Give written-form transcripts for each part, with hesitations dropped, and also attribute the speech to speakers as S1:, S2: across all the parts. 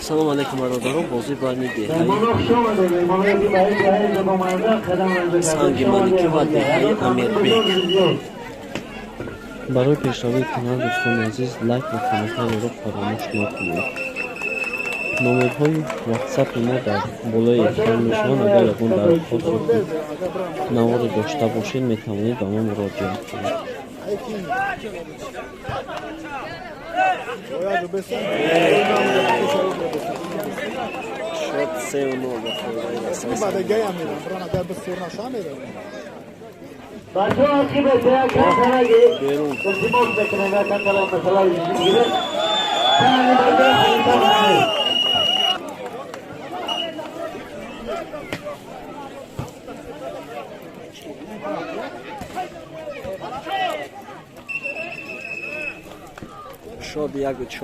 S1: Салом алейкум бародарон, бозӣ байни деҳаи Санги Маликӣ ва деҳаи Амирбек. Барои пешравии канал, дӯстони азиз, лайк ва комментарияро фаромӯш накунед. Номерҳои ватсапи мо дар болои экран мешаванд. Агар ягон дархост ё наворе дошта бошед, метавонед ба мо муроҷиат кунед. Шод 3-0 ба фоидаи дастаи. Берун. Шод 1-4.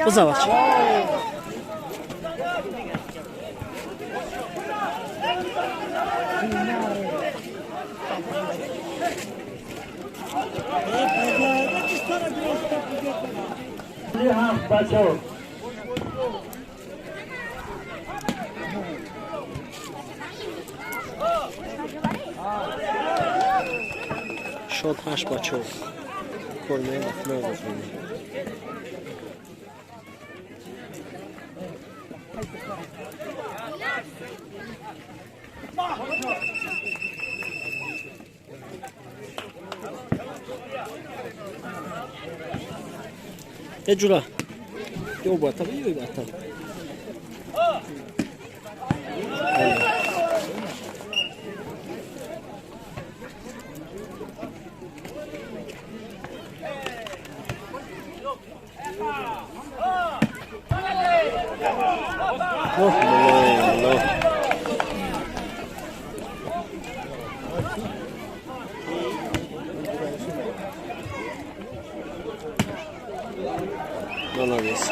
S1: Бизавач. Шод 8-4. Кормаи вақт оғоз мекунем. Ҷура ё батар ё батар. Молодец.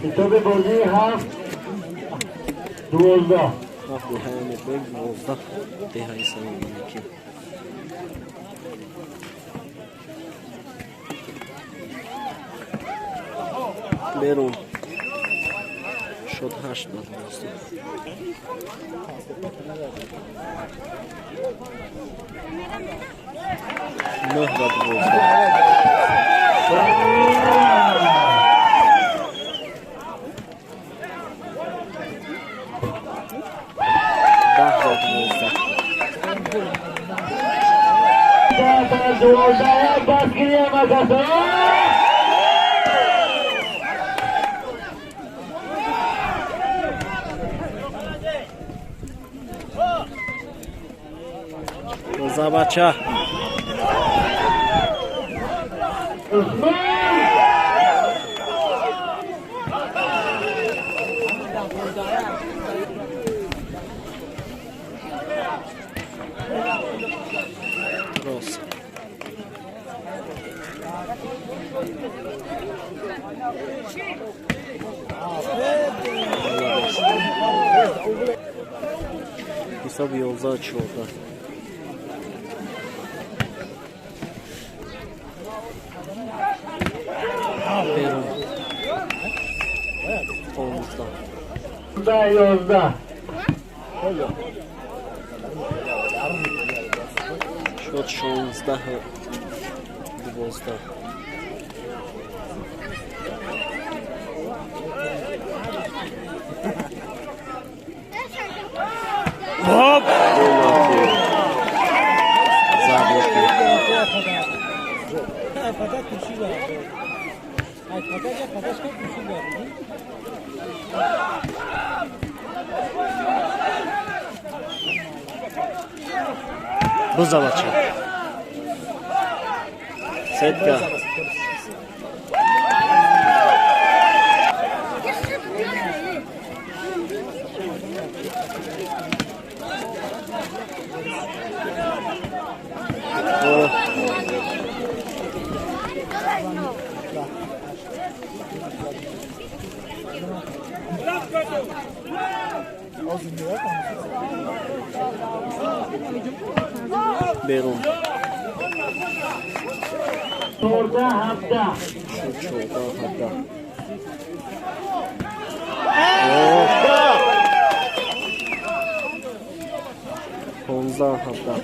S2: Китоби бозии 7-12.
S1: 7 деҳаи Амирбек, 12 деҳаи Санги Маликӣ. Берун. Шод 8-12. 9-12. 10-12.
S2: 12 дастгирӣ макаса.
S1: Тоза бача. Рос. Ҳисоб 11-14. Берун. 15.
S2: 11.
S1: Шуд 16-12. Хоп! Заблоки. Буза бача. Сетка. Берун.
S2: 14-17.
S1: 14-17. 15-17.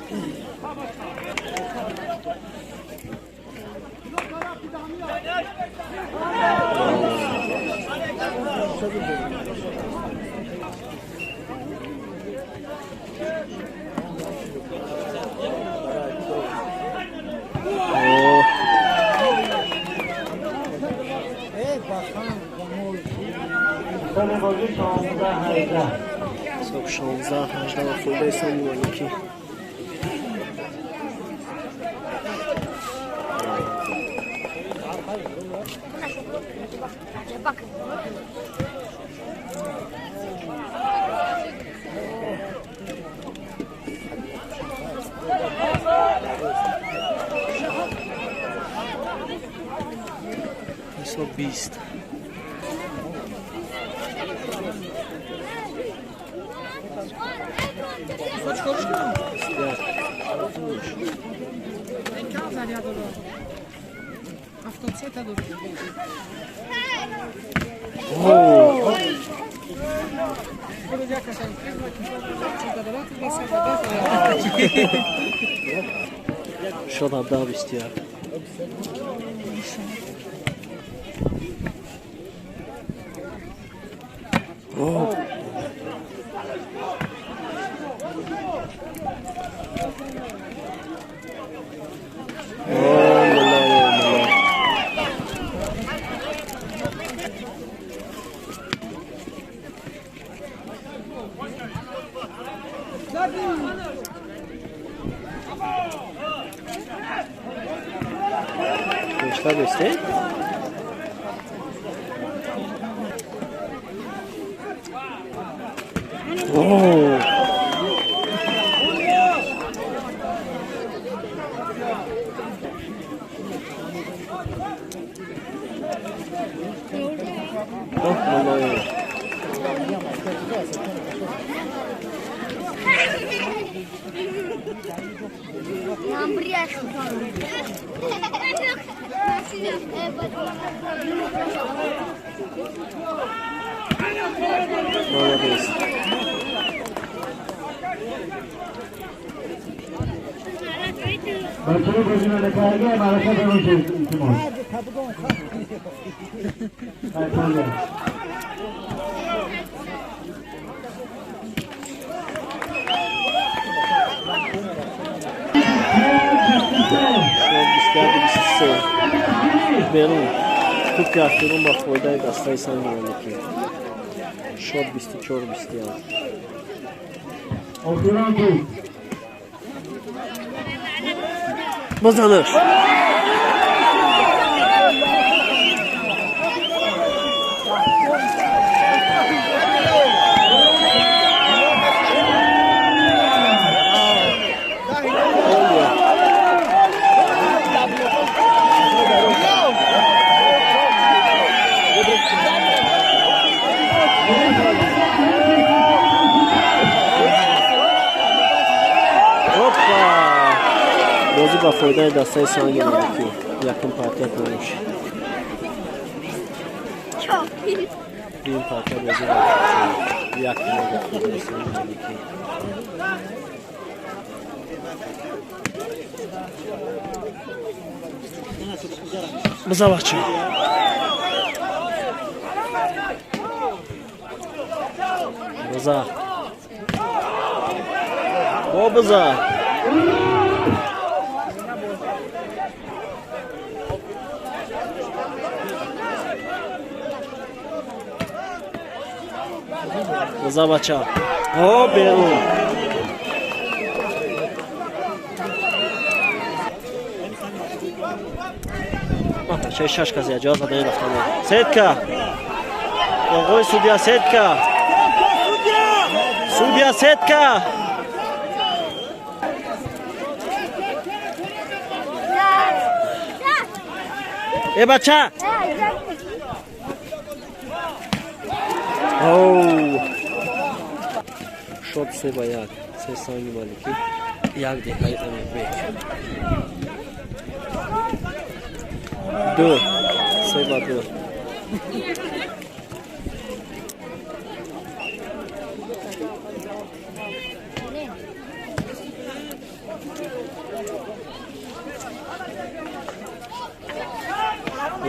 S1: Ҳисоб 16-18 ва фоидаи Санги Маликӣ. Ҳисоб 20. Шуд 17-21. Бештар бесте? Молодец. Берун. Тӯпи охирон ба фоидаи дастаи Санги Маликӣ. Шод 24-21. Бизанаш. Бозӣ ба фоидаи дастаи Санги Маликӣ. Якум партия тамом шуд. Дуюм партия бозӣ якум ба фоидаи Санги Маликӣ. Биза бача. Биза. О, биза. Биза бача. О, берун. Бачаи шаш кас яҷо задани рафтан. Сетка. Оғои судья сетка. Судья сетка. Э бача. Оу. Шот 3-1. Се Санги Маликӣ. Як деҳаи Амирбек. 2. 3-2.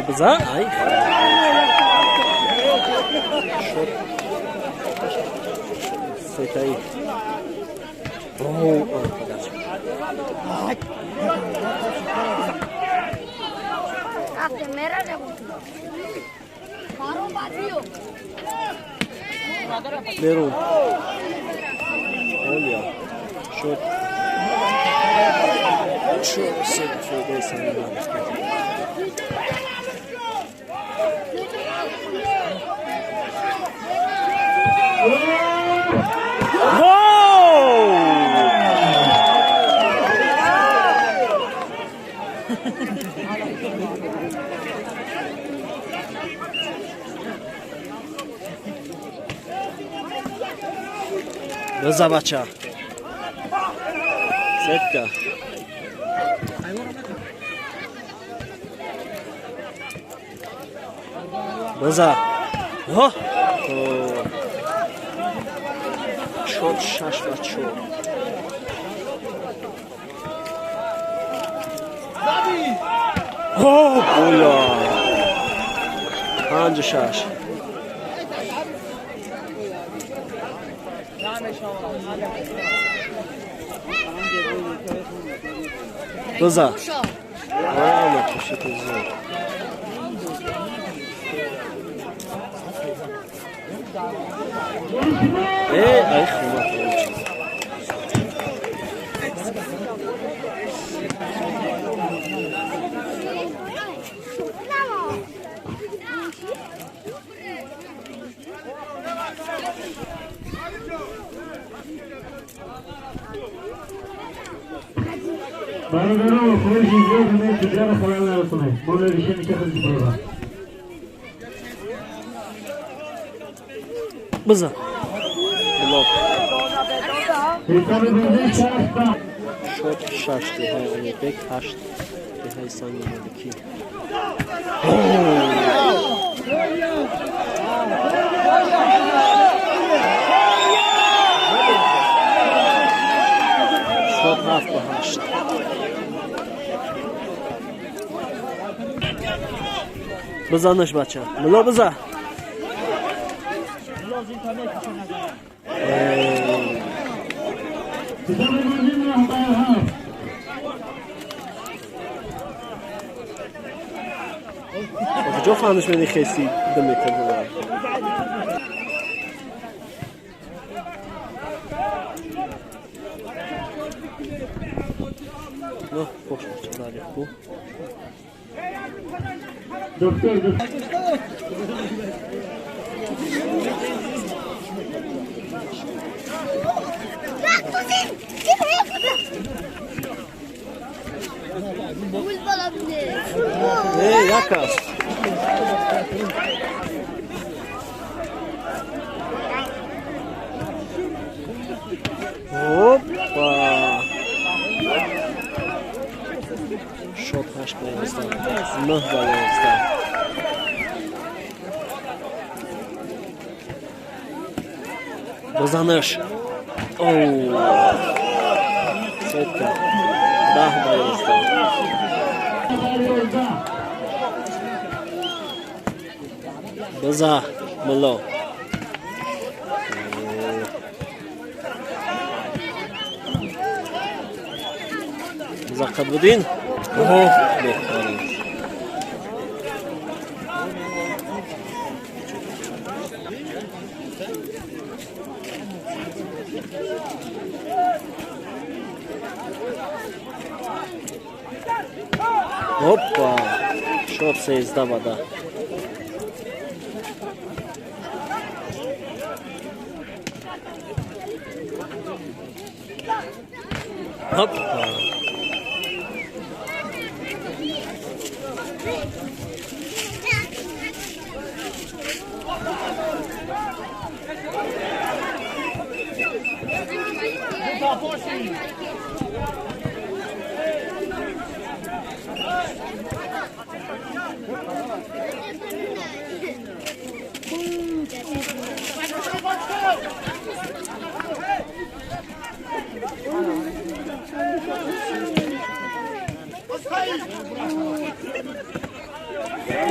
S1: Биза? Ай. Шот. Сетаи. Оу, берун. Олия. Шот. 4-3 ба фоидаи Санги Маликӣ. Гол! Биза бача. Сетка. Биза. О! 4-6-4. О, боя. 5-6. Биза. О, пушит зор. Ай, хума.
S2: برادران خواهش زیاد همه سودیان خلال نرسونه بالا ریشه میشه خیلی برادر
S1: بزن. شد 6 деҳаи Амирбек, 8 деҳаи Санги Маликӣ. Шод 7-8. Бизанаш бача. Мулло биза. Куҷо фаҳмиш мени хеси 2 метр була? 9 пош бача ку.
S2: Доктор.
S1: Эй, якас. Опа! Шот 8 ба 11, 9 ба 11. Бозанаш. Оу! Сетка. 10 ба 11. Боза, мало. Боза Қадбудин. Оҳ, беҳтарин. Опа! Шот 13 ба 10. Опа!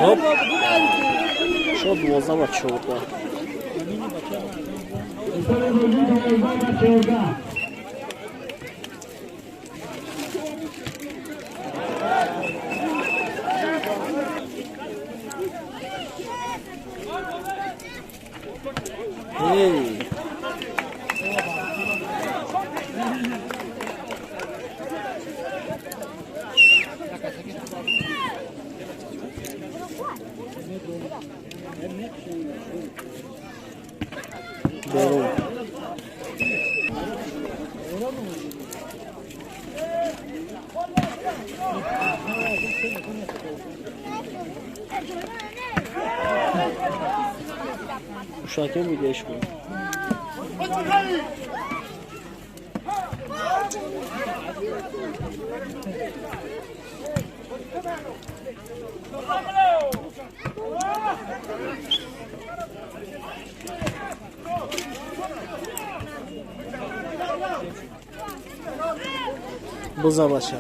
S1: Оп! Шот 12 ба 14. Эй! Берун. Ушаке будеш кун. Боза бача.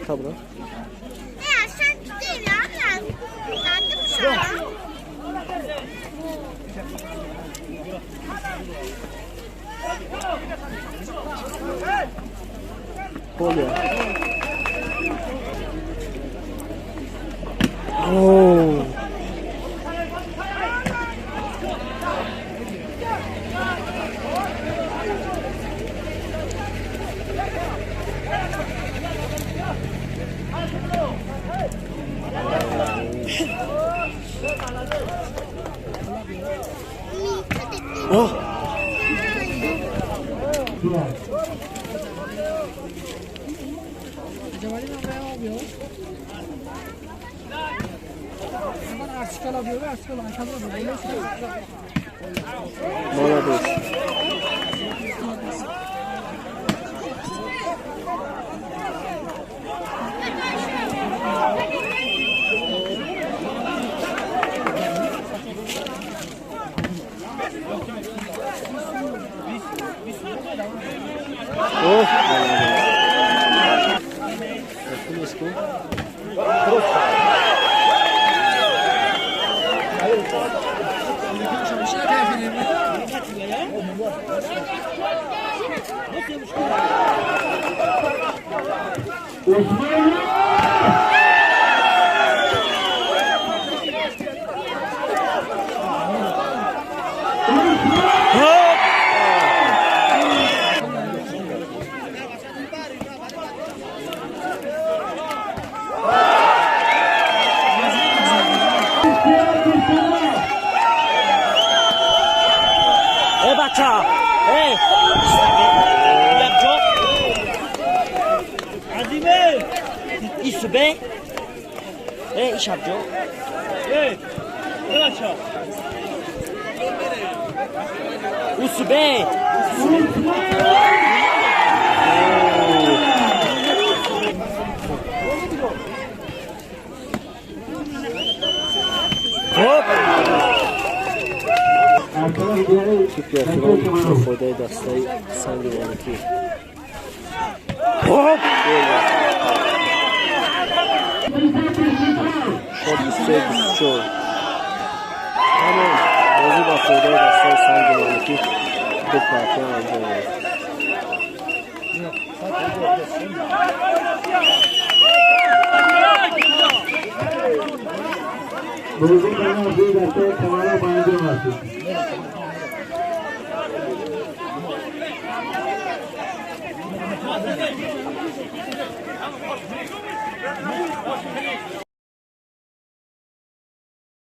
S1: Kabra. Поле. Оу. О! Молодец. О, Бача! Эй! Якҷо! Азиме! Исубе! Эй, Ишабҷо! Эй! Бача! Усубе! Типи охирон ба фоидаи дастаи Санги Ванакӣ. Шод 23-24. Тамом, бозӣ ба фоидаи дастаи Санги Ванакӣ ду партия анҷом ёфт.
S2: Бозӣ ба дастаи Камара ба анҷом расид.